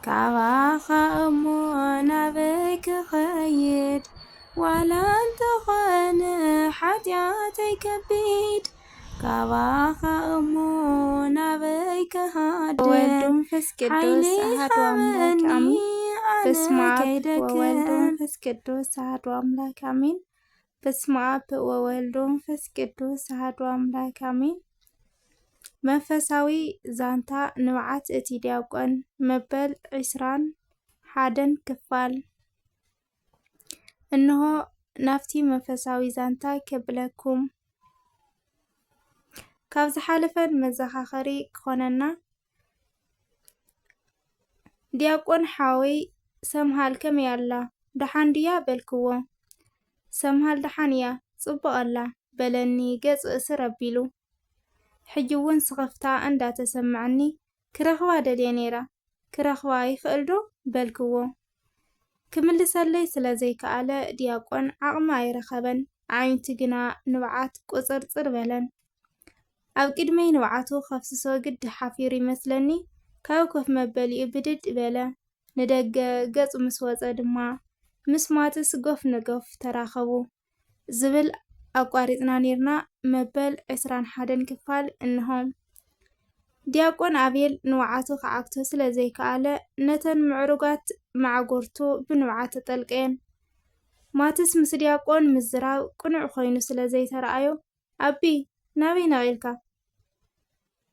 ካባኻ እሞ ናበይ ክኸይድ? ዋላ እንተኾነ ሓጢኣተይ ከቢድ፣ ካባኻ እሞ ናበይ ክሃድም? ወወልድ ወመንፈስ ቅዱስ ሓይሊ ኣሐዱ ኣምላክ ሃበኒ፣ ኣሜን። ኣነ በስመ ኣብ ከይደክም። ወወልድ ወመንፈስ ቅዱስ ኣሐዱ ኣምላክ ኣሜን። በስመ ኣብ ወወልድ ወመንፈስ ቅዱስ ኣሐዱ ኣምላክ ኣሜን። መንፈሳዊ ዛንታ ንብዓት እቲ ዲያቆን፣ መበል ዕስራን ሓደን ክፋል። እንሆ ናብቲ መንፈሳዊ ዛንታ ከብለኩም። ካብ ዝሓለፈን መዘኻኸሪ ክኾነና፣ ዲያቆን ሓወይ ሰምሃል ከመይ ኣላ? ደሓን ድያ? በልክዎ። ሰምሃል ደሓን እያ፣ ጽቡቕ ኣላ በለኒ ገጹ እስር ኣቢሉ። ሕጂ እውን ስኽፍታ እንዳተሰምዐኒ ክረኽባ ደልየ ነይረ። ክረኽባ ይኽእል ዶ? በልክዎ። ክምልሰለይ ስለ ዘይከኣለ ዲያቆን ዓቕሚ ኣይረኸበን። ኣዒንቲ ግና ንብዓት ቁጽርጽር በለን። ኣብ ቅድመይ ንብዓቱ ከፍስሶ ግዲ ሓፊሩ ይመስለኒ፣ ካብ ኮፍ መበሊኡ ብድድ በለ። ንደገ ገጹ ምስ ወጸ ድማ ምስ ማትስ ጎፍ ንጎፍ ተራኸቡ። ዝብል ኣቋሪጽና ኔርና፣ መበል ዕስራን ሓደን ክፋል እንሆ። ዲያቆን ኣቤል ንብዓቱ ክዓግቶ ስለ ዘይከኣለ፣ ነተን ምዕሩጋት መዓጉርቱ ብንብዓት ተጠልቀየን። ማትስ ምስ ዲያቆን ምዝራብ ቅኑዕ ኮይኑ ስለ ዘይተረኣዮ፣ ኣቢ፣ ናበይ ነቒልካ?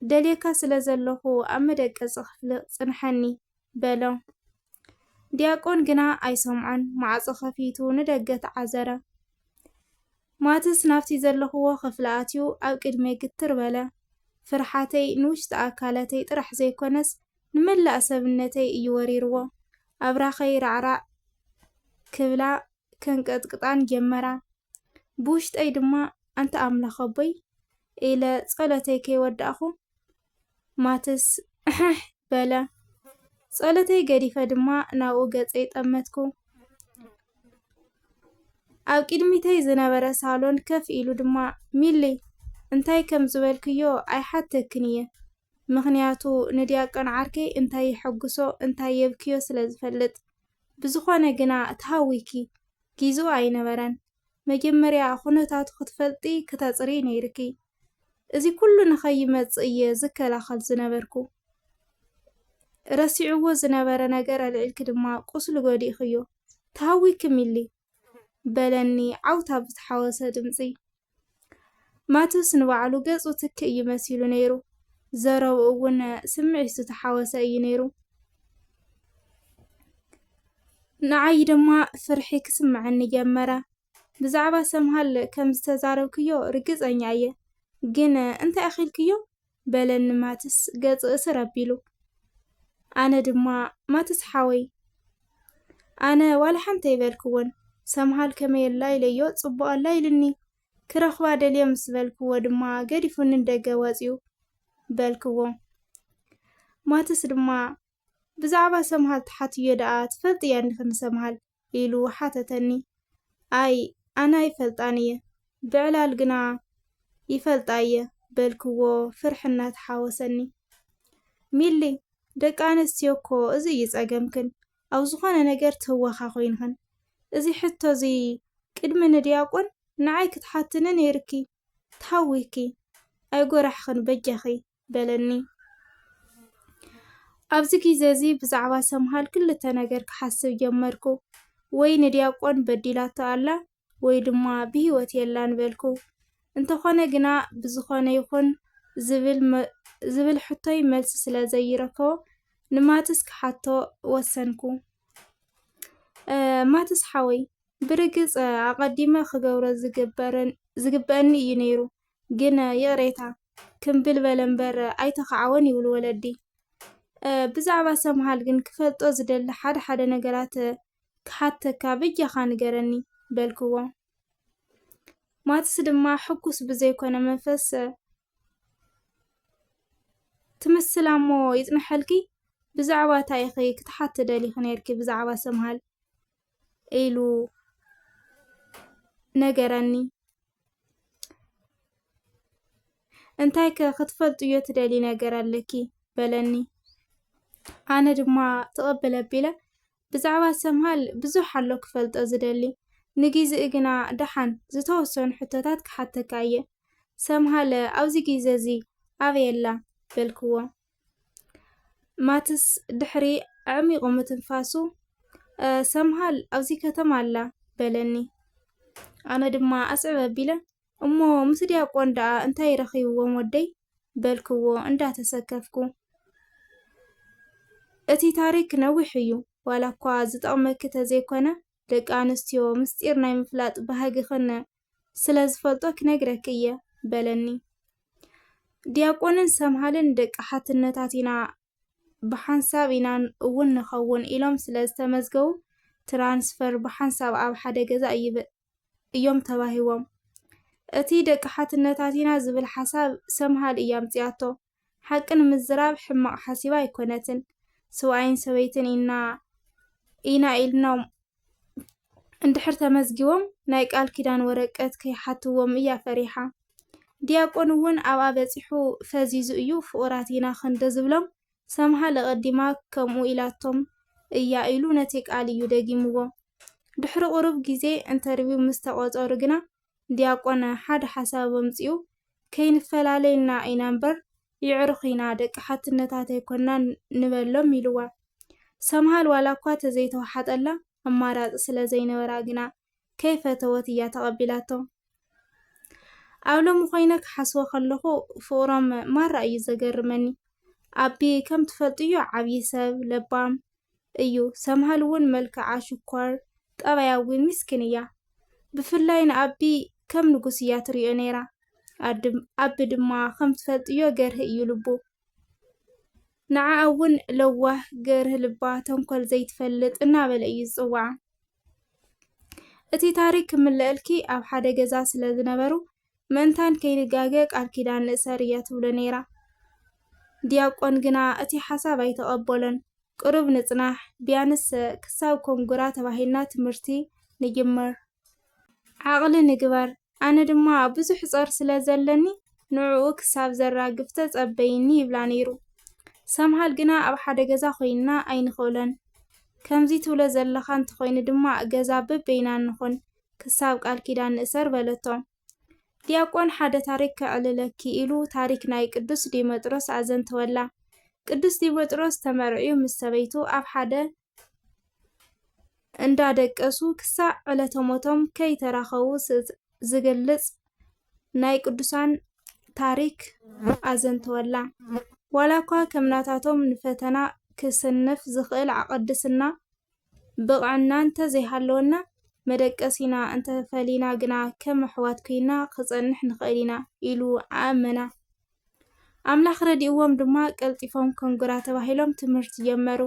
ደልየካ ስለ ዘለኹ ኣብ መደቀጺ ክፍሊ ጽንሐኒ፣ በሎ። ዲያቆን ግና ኣይሰምዖን፣ ማዕጾ ከፊቱ ንደገ ተዓዘረ። ማትስ ናብቲ ዘለኽዎ ክፍሊ ኣትዩ ኣብ ቅድመይ ግትር በለ። ፍርሓተይ ንውሽጢ ኣካላተይ ጥራሕ ዘይኮነስ ንመላእ ሰብነተይ እዩ ወሪርዎ። ኣብራኸይ ራዕራዕ ክብላ ከንቀጥቅጣን ጀመራ። ብውሽጠይ ድማ ኣንታ ኣምላኽ ኣቦይ ኢለ ጸሎተይ ከይወዳእኹ ማትስ እሕሕ በለ። ጸሎተይ ገዲፈ ድማ ናብኡ ገጸይ ጠመትኩ። ኣብ ቅድሚተይ ዝነበረ ሳሎን ከፍ ኢሉ ድማ፣ ሚሊ፣ እንታይ ከም ዝበልክዮ ኣይሓተክን እየ። ምኽንያቱ ንዲያቆን ዓርከይ እንታይ የሐጉሶ፣ እንታይ የብክዮ ስለ ዝፈልጥ። ብዝኾነ ግና ተሃዊኪ፣ ጊዝኡ ኣይነበረን። መጀመርያ ኩነታቱ ክትፈልጢ ክተጽሪ ነይርኪ። እዚ ኩሉ ንኸይመጽእ እየ ዝከላኸል ዝነበርኩ። ረሲዕዎ ዝነበረ ነገር ኣልዒልኪ ድማ ቁስሉ ጎዲእኽዮ። ተሃዊኪ ሚሊ፣ በለኒ ዓውታ ብዝተሓወሰ ድምጺ። ማትስ ንባዕሉ ገጹ ትኪ እዩ መሲሉ ነይሩ። ዘረብኡ እውን ስምዒት ዝተሓወሰ እዩ ነይሩ። ንዓይ ድማ ፍርሒ ክስምዐኒ ጀመረ። ብዛዕባ ሰምሃል ከም ዝተዛረብክዮ ርግጸኛ እየ። ግን እንታይ ኣኺልክዮ? በለኒ ማትስ ገጹ እስር ኣቢሉ። ኣነ ድማ፣ ማትስ ሓወይ፣ ኣነ ዋላ ሓንቲ ኣይበልክዎን። ሰምሃል ከመይ ኣላ ኢለዮ፣ ጽቡቕ ኣላ ኢሉኒ። ክረኽባ ደልየ ምስ በልክዎ ድማ ገዲፉኒ ንደገ ወጺኡ በልክዎ። ማትስ ድማ፣ ብዛዕባ ሰምሃል ትሓትዮ ደኣ ትፈልጥያ እንዲኺ ንሰምሃል? ኢሉ ሓተተኒ። ኣይ፣ ኣነ ኣይፈልጣን እየ፣ ብዕላል ግና ይፈልጣ እየ በልክዎ ፍርሒ እናተሓወሰኒ። ሚሊ፣ ደቂ ኣንስትዮ እኮ እዚ እዩ ጸገምክን፣ ኣብ ዝኾነ ነገር ትህወኻ ኮይንኽን። እዚ ሕቶ እዚ ቅድሚ ንድያቆን ንዓይ ክትሓትኒ ነይርኪ፣ ተሃዊኪ፣ ኣይጎራሕኽን በጃኺ በለኒ። ኣብዚ ግዜ እዚ ብዛዕባ ሰምሃል ክልተ ነገር ክሓስብ ጀመርኩ። ወይ ንድያቆን በዲላቶ ኣላ ወይ ድማ ብህይወት የላን በልኩ። እንተኾነ ግና ብዝኾነ ይኹን ዝብል መ-፣ ዝብል ሕቶይ መልሲ ስለ ዘይረከቦ ንማትስ ክሓቶ ወሰንኩ። እ፣ ማትስ ሓወይ፣ ብርግጽ ኣቐዲመ ክገብሮ ዝግበረን-፣ ዝግበኣኒ እዩ ነይሩ፣ ግን ይቕሬታ ክምብል በለ እምበር ኣይተኻዕወን ይብሉ ወለዲ። እ፣ ብዛዕባ ሰምሃል ግን ክፈልጦ ዝደሊ ሓደ ሓደ ነገራት ክሓተካ በጃኻ ንገረኒ በልክዎ። ማትስ ድማ ሕጉስ ብዘይኮነ መንፈስ፣ ትምስላ እሞ ይጽንሐልኪ፣ ብዛዕባ እንታይ ኢኺ ክትሓቲ ደሊኺ ነይርኪ ብዛዕባ ሰምሃል? ኢሉ ነገረኒ። እንታይ ከ ክትፈልጥዮ ትደሊ ነገር ኣለኪ? በለኒ። ኣነ ድማ ተቐበል ኣቢለ፣ ብዛዕባ ሰምሃል ብዙሕ ኣሎ ክፈልጦ ዝደሊ። ንጊዜኡ ግና ደሓን ዝተወሰኑ ሕቶታት ክሓተካ እየ። ሰምሃል ኣብዚ ግዜ እዚ ኣበይ ኣላ? በልክዎ። ማትስ ድሕሪ ኣዕሚቑ ምትንፋሱ፣ "እ፣ ሰምሃል ኣብዚ ከተማ ኣላ" በለኒ። ኣነ ድማ ኣስዕብ ኣቢለ፣ "እሞ ምስ ዲያቆን ደኣ እንታይ ረኺብዎም ወደይ?" በልክዎ እንዳተሰከፍኩ። "እቲ ታሪክ ነዊሕ እዩ፣ ዋላ እኳ ዝጠቕመኪ ተዘይኮነ፣ ደቂ ኣንስትዮ ምስጢር ናይ ምፍላጥ ባህግኽን ስለ ዝፈልጦ ክነግረኪ እየ" በለኒ። ዲያቆንን ሰምሃልን ደቂ ሓትነታት ኢና፣ ብሓንሳብ ኢና እውን ንኸውን ኢሎም ስለ ዝተመዝገቡ፣ ትራንስፈር ብሓንሳብ ኣብ ሓደ ገዛ እዩ ብ-፣ እዮም ተዋሂቦም። እቲ ደቂ ሓትነታት ኢና ዝብል ሓሳብ ሰምሃል እያ ኣምጺኣቶ። ሓቂ ንምዝራብ ሕማቕ ሓሲባ ኣይኮነትን። ስብኣይን ሰበይትን ኢና፣ ኢና ኢልኖም እንድሕር ተመዝጊቦም ናይ ቃል ኪዳን ወረቀት ከይሓትዎም እያ ፈሪሓ። ዲያቆን እውን ኣብኣ በጺሑ ፈዚዙ እዩ፣ ፍቑራት ኢና ክንደ ዝብሎም፣ ሰምሃል ኣቐዲማ ከምኡ ኢላቶም እያ ኢሉ ነቲ ቃል እዩ ደጊምዎ። ድሕሪ ቁሩብ ግዜ እንተርቪው ምስ ተቖጸሩ ግና ዲያቆን ሓደ ሓሳብ ኣምጺኡ፣ "ከይንፈላለ ኢልና ኢና እምበር የዕሩኽ ኢና፣ ደቂ ሓትነታት ኣይኮናን ንበሎም" ኢልዋ። ሰምሃል ዋላ እኳ ተዘይተወሓጠላ፣ ኣማራጺ ስለ ዘይነበራ ግና ከይፈተወት እያ ተቐቢላቶ። ኣብ ሎሚ ኮይነ ክሓስቦ ከለኹ ፍቕሮም ማራ እዩ ዘገርመኒ። ኣቢ ከም ትፈልጥዮ ዓብዪ ሰብ፣ ለባም እዩ። ሰምሃል እውን መልክዓ ሽኮር፣ ጠባያ እውን ሚስኪን እያ። ብፍላይ ንኣቢ ከም ንጉስ እያ ትሪኦ ነይራ። ኣድም-፣ ኣቢ ድማ ከም ትፈልጥዮ ገርሂ እዩ ልቡ። ንዓኣ እውን ለዋህ፣ ገርሂ ልባ፣ ተንኮል ዘይትፈልጥ እናበለ እዩ ዝጽውዓ። እቲ ታሪክ ክምልአልኪ ኣብ ሓደ ገዛ ስለ ዝነበሩ ምእንታን ከይንጋገ ቃል ኪዳን ንእሰር እያ ትብሎ ነይራ። ዲያቆን ግና እቲ ሓሳብ ኣይተቐበሎን። ቅሩብ ንጽናሕ፣ ቢያንስ ክሳብ ኮንጉራ ተባሂልና ትምህርቲ ንጅምር። ዓቕሊ ንግበር፣ ኣነ ድማ ብዙሕ ጾር ስለ ዘለኒ ንዕኡ ክሳብ ዘራግፍ ተጸበይኒ ይብላ ነይሩ። ሰምሃል ግና ኣብ ሓደ ገዛ ኮይንና ኣይንኽእሎን። ከምዚ ትብሎ ዘለኻ እንተኾይኑ ድማ ገዛ በበይና ንኹን፣ ክሳብ ቃል ኪዳን ንእሰር በለቶ። ዲያቆን ሓደ ታሪክ ከዕልለኪ ኢሉ ታሪክ ናይ ቅዱስ ዲሜጥሮስ ኣዘንተወላ። ቅዱስ ዲሜጥሮስ ተመርዕዩ ምስ ሰበይቱ ኣብ ሓደ እንዳደቀሱ ክሳዕ ዕለተ ሞቶም ከይተራኸቡ ስ-፣ ዝገልጽ ናይ ቅዱሳን ታሪክ ኣዘንተወላ። ዋላ እኳ ከም ናታቶም ንፈተና ክስንፍ ዝኽእል ቅድስና ብቕዕና እንተዘይሃለወና፣ መደቀሲና እንተፈሊና ግና ከም ኣሕዋት ኮይና ክጸንሕ ንኽእል ኢና ኢሉ ኣእመና። ኣምላኽ ረዲእዎም ድማ ቀልጢፎም ኮንግራ ተባሂሎም ትምህርቲ ጀመሩ።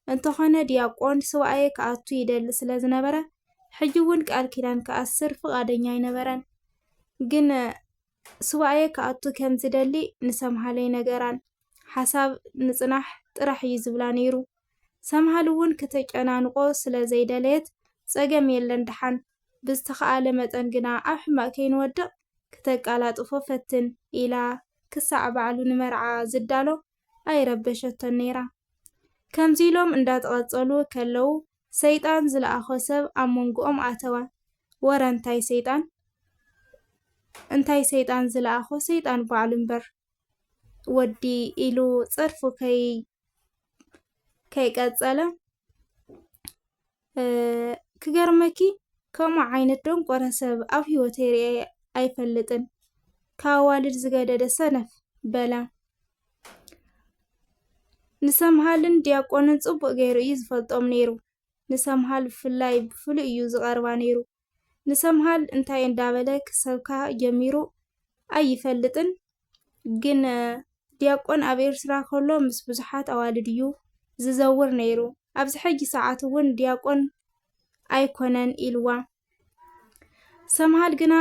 እንተኾነ ዲያቆን ስብኣየ ክኣቱ ይደሊ ስለ ዝነበረ፣ ሕጂ እውን ቃል ኪዳን ክኣስር ፍቓደኛ ኣይነበረን። ግን ስብኣየ ክኣቱ ከም ዝደሊ ንሰምሃል ኣይነገራን። ሓሳብ ንጽናሕ ጥራሕ እዩ ዝብላ ነይሩ። ሰምሃል እውን ክተጨናንቆ ስለ ዘይደለየት፣ ጸገም የለን ደሓን፣ ብዝተኻእለ መጠን ግና ኣብ ሕማቕ ከይንወድቕ ክተቀላጥፎ ፈትን ኢላ ክሳዕ ባዕሉ ንመርዓ ዝዳሎ ኣይረበሸቶን ነይራ። ከምዚ ኢሎም እንዳተቐጸሉ ከለዉ፣ ሰይጣን ዝለኣኾ ሰብ ኣብ መንጎኦም ኣተወ። ወረ እንታይ ሰይጣን? እንታይ ሰይጣን ዝለኣኾ? ሰይጣን ባዕሉ እምበር ወዲ ኢሉ ጸርፉ ከይ-፣ ከይቀጸለ፣ እ፣ ክገርመኪ፣ ከምኡ ዓይነት ደንቆረ ሰብ ኣብ ህይወተይ ርእየ ኣይፈልጥን። ካብ ኣዋልድ ዝገደደ ሰነፍ በለ። ንሰምሃልን ዲያቆንን ጽቡቕ ገይሩ እዩ ዝፈልጦም ነይሩ። ንሰምሃል ብፍላይ ብፍሉይ እዩ ዝቐርባ ነይሩ። ንሰምሃል እንታይ እንዳበለ ክሰብካ ጀሚሩ ኣይፈልጥን፣ ግን ዲያቆን ኣብ ኤርትራ ከሎ ምስ ብዙሓት ኣዋልድ እዩ ዝዘውር ነይሩ። ኣብዚ ሕጂ ሰዓት እውን ዲያቆን ኣይኮነን ኢልዋ። ሰምሃል ግና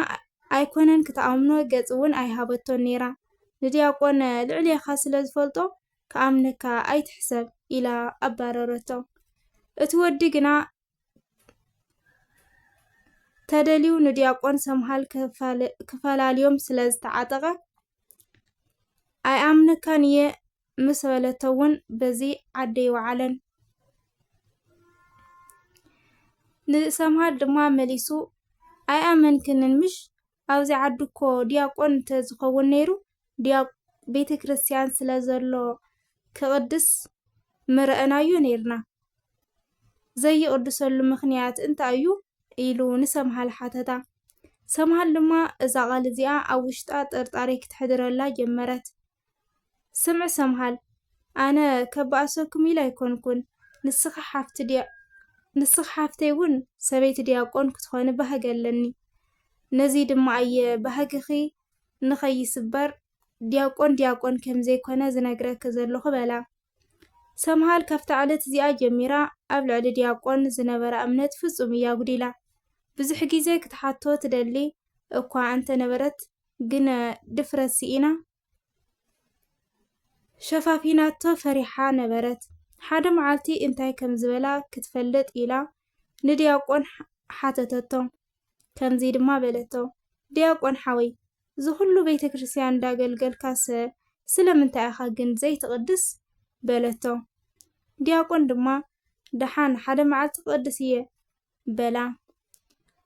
ኣይኮነን ክትኣምኖ ገጽ እውን ኣይሃበቶን ነይራ። ንዲያቆን ልዕሌኻ ስለ ዝፈልጦ ክኣምነካ ኣይትሕሰብ ኢላ ኣባረረቶ። እቲ ወዲ ግና ተደልዩ ንዲያቆን ሰምሃል ክፋለ-፣ ክፈላልዮም ስለ ዝተዓጠቐ፣ "ኣይኣምነካን እየ፣ ምስ በለቶ እውን በዚ ዓደይ ወዓለን። ንሰምሃል ድማ መሊሱ፣ "ኣይኣመንክንን ምሽ? ኣብዚ ዓዲ እኮ ዲያቆን እንተዝኸውን ነይሩ፣ ዲያ-፣ ቤተ ክርስቲያን ስለ ዘሎ ክቕድስ ምረኣናዮ ነይርና። ዘይቕድሰሉ ምኽንያት እንታይ እዩ?" ኢሉ ንሰምሃል ሓተታ። ሰምሃል ድማ እዛ ቃል እዚኣ ኣብ ውሽጣ ጥርጣሬ ክትሕድረላ ጀመረት። "ስምዒ ሰምሃል፣ ኣነ ከባእሰኩም ኢለ ኣይኮንኩን። ንስኺ ሓፍቲ ድያ-፣ ንስኺ ሓፍተይ እውን ሰበይቲ ዲያቆን ክትኾኒ ባህጊ ኣለኒ። ነዚ ድማ እየ ባህግኺ ንኸይስበር ዲያቆን ዲያቆን ከም ዘይኮነ ዝነግረኪ ዘለኹ" በላ። ሰምሃል ካብታ ዕለት እዚኣ ጀሚራ ኣብ ልዕሊ ዲያቆን ዝነበራ እምነት ፍጹም እያ ኣጉዲላ። ብዙሕ ግዜ ክትሓቶ ትደሊ እኳ እንተነበረት፣ ግን ድፍረት ስኢና ሸፋፊናቶ ፈሪሓ ነበረት። ሓደ መዓልቲ እንታይ ከም ዝበላ ክትፈልጥ ኢላ ንዲያቆን ሓ-፣ ሓተተቶ። ከምዚ ድማ በለቶ፣ "ዲያቆን ሓወይ፣ እዚ ኩሉ ቤተ ክርስቲያን እንዳገልገልካሰ ስለምንታይ ኢኻ ግን ዘይትቕድስ?" በለቶ። ዲያቆን ድማ፣ "ደሓን ሓደ መዓልቲ ክቕድስ እየ" በላ።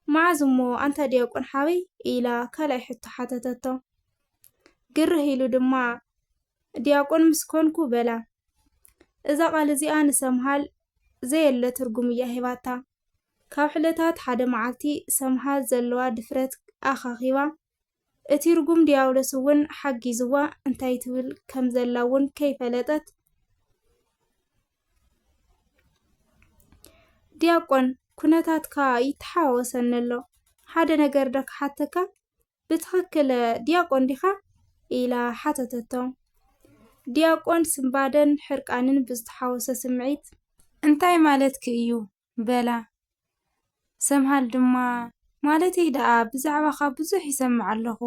"መዓዝ እሞ ኣንታ ዲያቆን ሓወይ?" ኢላ ካልኣይ ሕቶ ሓተተቶ። ግርህ ኢሉ ድማ፣ "ዲያቆን ምስ ኮንኩ" በላ። እዛ ቃል እዚኣ ንሰምሃል ዘየለ ትርጉም እያ ሂባታ። ካብ ዕለታት ሓደ መዓልቲ ሰምሃል ዘለዋ ድፍረት ኣኻኺባ፣ እቲ ርጉም ዲያብሎስ እውን ሓጊዝዋ እንታይ ትብል ከም ዘላ እውን ከይፈለጠት፣ "ዲያቆን፣ ኩነታትካ ይተሓዋወሰኒ ኣሎ። ሓደ ነገር ዶ ክሓተካ? ብትኽክል ዲያቆን ዲኻ?" ኢላ ሓተተቶ። ዲያቆን ስንባደን ሕርቃንን ብዝተሓወሰ ስምዒት፣ "እንታይ ማለትኪ እዩ?" በላ። ሰምሃል ድማ፣ "ማለተይ ደኣ ብዛዕባኻ ብዙሕ ይሰምዕ ኣለኹ።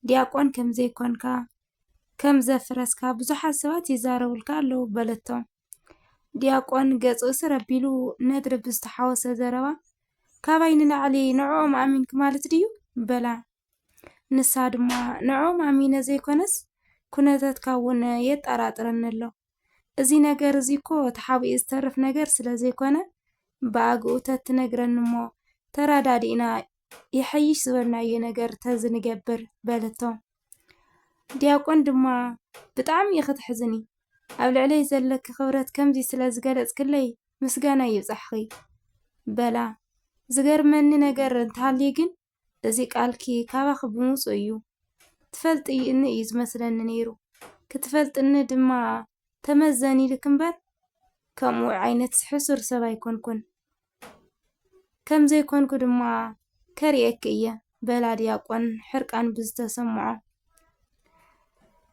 ዲያቆን ከም ዘይኮንካ፣ ከም ዘፍረስካ ብዙሓት ሰባት ይዛረቡልካ ኣለዉ" በለቶ። ዲያቆን ገጹ ስር ኣቢሉ ነድሪ ብዝተሓወሰ ዘረባ፣ "ካባይ ንላዕሊ ንዕኦም ኣሚንኪ ማለት ድዩ?" በላ። ንሳ ድማ፣ "ንዕኦም ኣሚነ ዘይኮነስ፣ ኩነታትካ እውን የጠራጥረኒ ኣሎ። እዚ ነገር እዚ እኮ ተሓቢኡ ዝተርፍ ነገር ስለ ዘይኮነ፣ ብኣግኡ ተትነግረኒ እሞ ተረዳዲእና ይሐይሽ ዝበልናዮ ነገር ተዝንገብር" በለቶ። ዲያቆን ድማ፣ "ብጣዕሚ ኢኺ ተሕዝኒ። ኣብ ልዕለይ ዘለኪ ክብረት ከምዚ ስለ ዝገለጽክለይ ምስጋና ይብጻሕኺ" በላ። "ዝገርመኒ ነገር እንተሃልዩ ግን፣ እዚ ቃልኪ ካባኺ ብምውጽኡ እዩ። ትፈልጥኒ እዩ ዝመስለኒ ነይሩ። ክትፈልጥኒ ድማ ተመዘኒ ኢልኪ እምበር፣ ከምኡ ዓይነት ሕሱር ሰብ ኣይኮንኩን። ከም ዘይኮንኩ ድማ ከርእየኪ እየ" በላ ዲያቆን ሕርቃን ብዝተሰምዖ።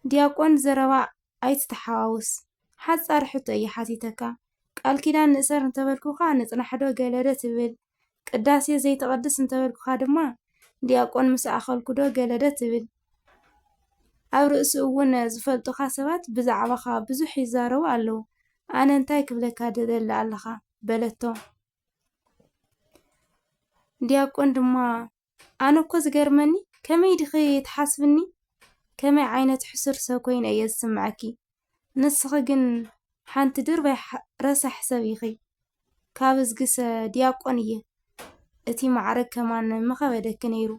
ዲያቆን፣ ዘረባ ኣይትተሓዋውስ። ሓጻር ሕቶ እየ ሓቲተካ። ቃል ኪዳን ንእሰር እንተበልኩኻ ንጽናሕ ዶ ገለ ዶ ትብል? ቅዳሴ ዘይተቐድስ እንተበልኩኻ ድማ ዲያቆን ምስ ኣኸልኩ ዶ ገለ ዶ ትብል? ኣብ ርእሲ እውን ዝፈልጡኻ ሰባት ብዛዕባኻ ብዙሕ ይዛረቡ ኣለዉ። ኣነ እንታይ ክብለካ ደለ ኣለኻ? በለቶ። ዲያቆን ድማ፣ ኣነ እኮ ዝገርመኒ፣ ከመይ ዲኺ ትሓስብኒ? ከመይ ዓይነት ሕሱር ሰብ ኮይነ እየ ዝስምዐኪ? ንስኺ ግን ሓንቲ ድርባይ ሓ-፣ ረሳሕ ሰብ ኢኺ። ካብ እዝግሰ ዲያቆን እየ። እቲ ማዕረግ ከማን ምኸበደኪ ነይሩ።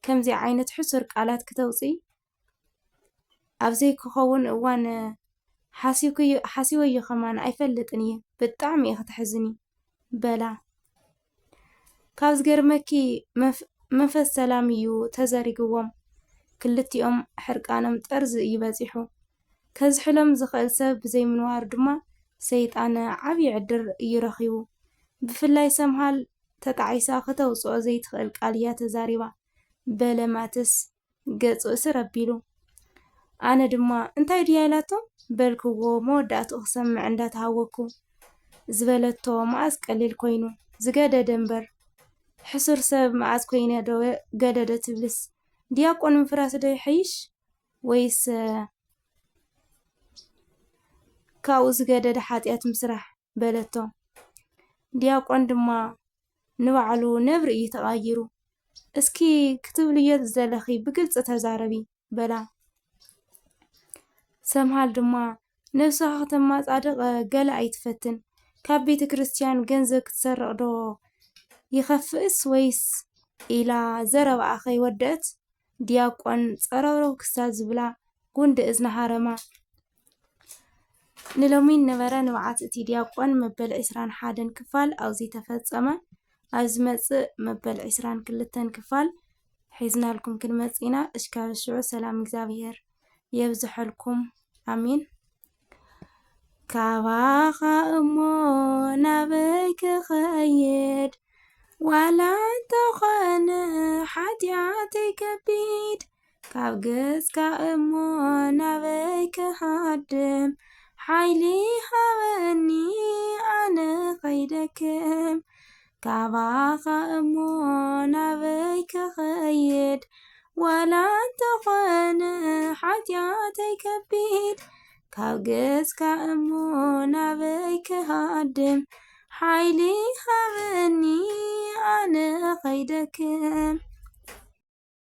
ከምዚ ዓይነት ሕሱር ቃላት ክተውፅኢ ኣብ ዘይክኸውን እዋን ሓሲብክዮ-፣ ሓሲበዮ ከማን ኣይፈልጥን እየ። ብጣዕሚ ኢኺ ተሕዝኒ በላ። ካብ ዝገርመኪ መፍ-፣ መንፈስ ሰላም እዩ ተዘሪግዎም። ክልቲኦም ሕርቃኖም ጠርዚ እዩ በጺሑ። ከዝሕሎም ዝኽእል ሰብ ብዘይምንባሩ ድማ ሰይጣን ዓብዪ ዕድል እዩ ረኺቡ። ብፍላይ ሰምሃል ተጣዒሳ ክተውጽኦ ዘይትኽእል ቃል እያ ተዛሪባ። በለ ማትስ ገጹ እስር ኣቢሉ። ኣነ ድማ፣ "እንታይ ድያ ኢላቶ?" በልክዎ መወዳእትኡ ክሰምዕ እንዳተሃወኩ። ዝበለቶ መኣዝ ቀሊል ኮይኑ፣ ዝገደደ እምበር። ሕሱር ሰብ መኣዝ ኮይነ ዶ ገደደ ትብልስ? ዲያቆን ምፍራስ ዶ ይሐይሽ? ወይስ ካብኡ ዝገደደ ሓጢኣት ምስራሕ? በለቶ። ዲያቆን ድማ ንባዕሉ ነብሪ እዩ ተቐይሩ። "እስኪ ክትብልዮ ዝደለኺ ብግልጺ ተዛረቢ" በላ። ሰምሃል ድማ፣ ነብስኻ ከተማጻድቕ ገለ ኣይትፈትን። ካብ ቤተ ክርስቲያን ገንዘብ ክትሰርቕ ዶ ይኸፍእስ ወይስ? ኢላ ዘረባኣ ከይወደአት ዲያቆን ጸረውረው ክሳብ ዝብላ ጉንዲ እዝና ሃረማ። ንሎሚ ነበረ ንብዓት እቲ ዲያቆን መበል ዕስራን ሓደን ክፋል ኣብዚ ተፈጸመ። ኣብ ዝመጽእ መበል ዕስራን ክልተን ክፋል ሒዝናልኩም ክንመጽእ ኢና። እሽካብ ሽዑ ሰላም እግዚኣብሔር የብዝሐልኩም። ኣሜን። ካባኻ እሞ ናበይ ክኸይድ፣ ዋላ እንተኾነ ሓጢኣተይ ከቢድ፣ ካብ ገጽካ እሞ ናበይ ክሃድም፣ ሓይሊ ሃበኒ ኣነ ኸይደክም። ካባኻ እሞ ናበይ ክኸይድ፣ ዋላ እንተኾነ ሓጢኣተይ ከቢድ፣ ካብ ገጽካ እሞ ናበይ ክሃድም፣ ሓይሊ ሃበኒ ኣነ ኸይደክም።